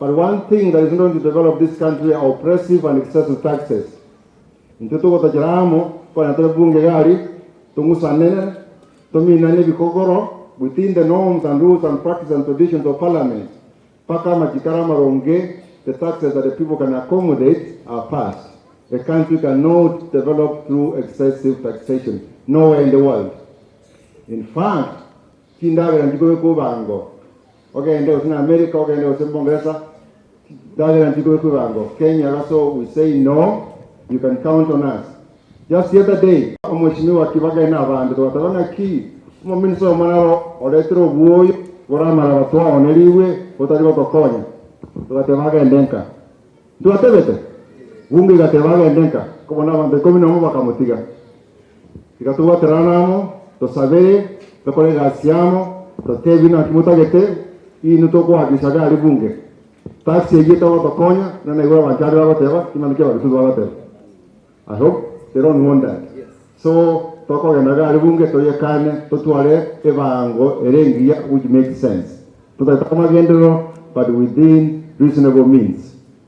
But one thing that is not going to develop this country are oppressive and excessive taxes. Intwe togotachera amo, konya tore bunge gari, tong'usane, tominane ebikogoro within the norms and rules and practices and traditions of parliament, mpaka amachiko are amaronge, the taxes that the people can accommodate are passed. The country cannot develop through excessive taxation, nowhere in the world. In fact, chindagera nchikobekwa obango, ogende gose na America, ogende gose Bongeresa, chindagera nchikobekwa ebango. Kenya so we say no, you can count on us. Just the other day, omweshimiwa Kibaga na abandu tugateba ng'aki omominista omonaro oretire obwoyo boramara batwaoneriwe botari gotokonya, tugateba agende nka. Ntwatebete bunge igateba agende nka kobona abanto 11 bakamotiga. Tiga tobwaterane amo, tosabere, tokore egasi amo, totebie naki motagete, inwe tokohakikisha gari bunge. Tax eyio togotokonya, buna naigure abanto abare bagoteba, timanya ki abagisusu bagoteba. I hope they don't want that. So tokogenda gari bunge toyekane, totware ebango ere engiya which makes sense. Totagete amagenderero but within reasonable means.